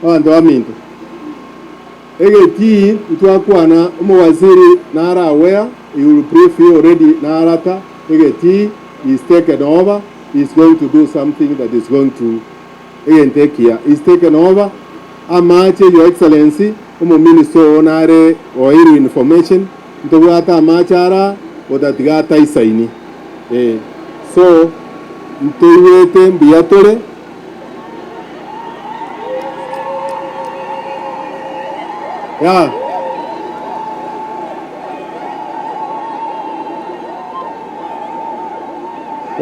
Abanto baminto, egetii ntwakwana omowaziri nare aware, he will brief you already narata egetii is taken over, he is going to do something that is going to egento ekiya is taken over. Amache your excellency omominister oo nare oeirwe information ntobwate amache araa otatiga ataisaini eh so ntoigwete mbuya tore. Yeah.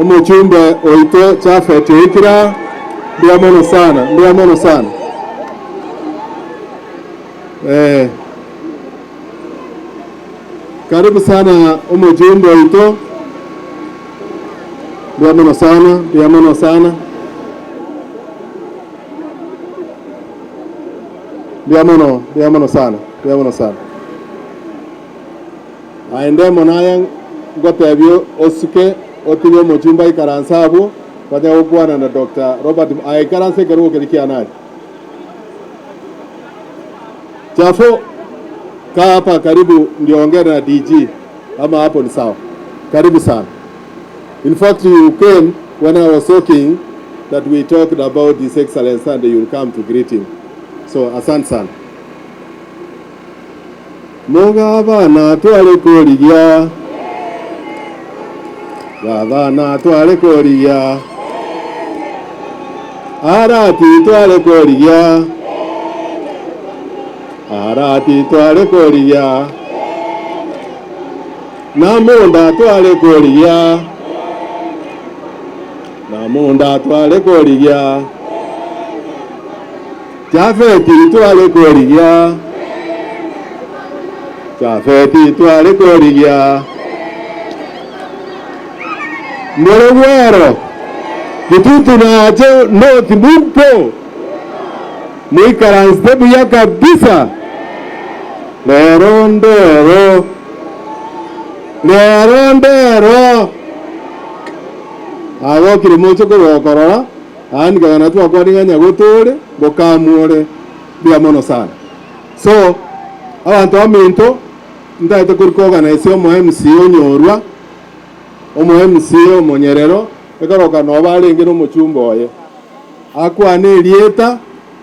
Omochumbe oito Japhet oikire mbuya mono sana, mbuya mono sana. Eh, karibu sana omojumbe oito, mbuya mono sana, mbuya mono sana. Mbuya mono, mbuya mono sana, mbuya mono sana. Naende mono aye ngotebie osuke otige omochumbe aikaranse abwo, banye gokwana na Doctor Robert aye ikaransa ekerogo keria kiane aria. Chafo, kaa hapa karibu ndio ongee na DG ama hapo ni sawa. Karibu sana. In fact you came when I was talking that we talked about His Excellency and you will come to greet him. So asante sana. Mogabana tware korigia, Gabana tware korigia, Arati tware korigia, Arati tware korigia, Namunda tware korigia, Namunda tware korigia, Jafeti tware korigia, Jafeti tware korigia. More bwero, Kitutu nache North mumpo, moikaransete buya kabisa. Rero ndero, rero ndero. Agokire moche korwa gokorora. Yaani gavana twakwanire ng'a nyagotore bokamwore mbuya mono sana. So abanto baminto ntagete korika organise omo MCA onyorwa, omo MCA omonyerero ekoroka noo barenge na omochumba oye. Akwane erieta,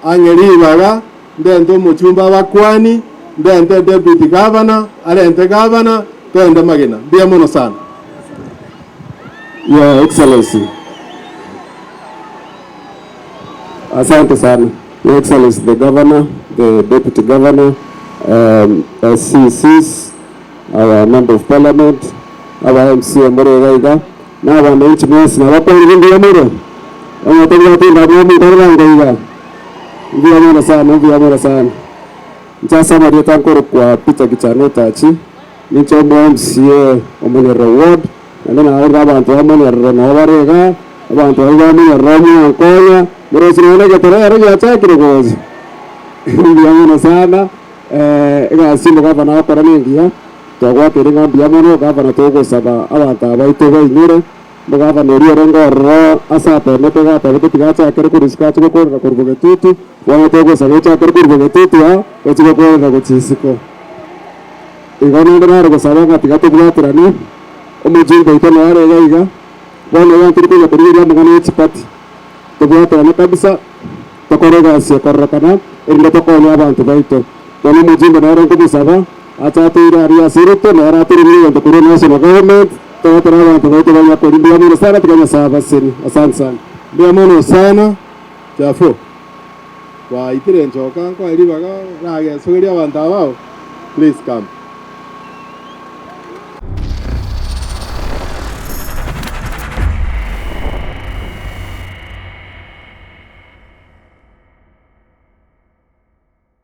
ang'e ribaga, ndente omochumba abakwani, ndente deputy governor, arente governor, togende magena. Mbuya mono sana. Your Excellency. Asante sana. Your Excellency the Governor, the Deputy Governor, um, SCCs, our Member of Parliament, aba MCA more iga iga, na abananchi mwensi nabakwanire mbuya more? Onye tobwate endamwamu nkorora iga. Mbuya mono sana, mbuya mono sana. Inche ase amarieta nkorokwa Peter Gichana Otachi. Ninche omo MCA o Monyerere Ward, naende narorire abanto ba Monyerere nabo bare igaa, abanto baria ba Monyerere mwankonya, moroche nonya na egetoro ero giachakire gocha. Mbuya mono sana, egasi omogavana agokora nengiya, twagwakeire ng'a mbuya mono, gavana togosaba abanto aba baito bainyore, omogavana oria orenge ororo ase atemete iga atebete tiga achakere korwa isiko ache gokorera korwa bogetutu, bono togosaba ochakere korwa bogetutu aa, oche gokorera gochia isiko. Igo naende nare gosaba ng'a tiga tobwaterane, omojumbe oito nere iga iga, bono iga ntori konya korigereria amang'ana ye chipati, tobwaterane kabisa, tokore egasi ekororekana, erinde tokonye abanto baito. Bono omojumbe nere nkomosaba, ache atoire aria ase Ruto, nere atororire egento korwa national government, togotere abanto baito banya koria mbuya mono sana, tiga Nyasaye abasenie. Asante sana. Mbuya mono sana Jafo. Gwaitire nchoka nkoe ribaga oragesogerie abanto abao please come.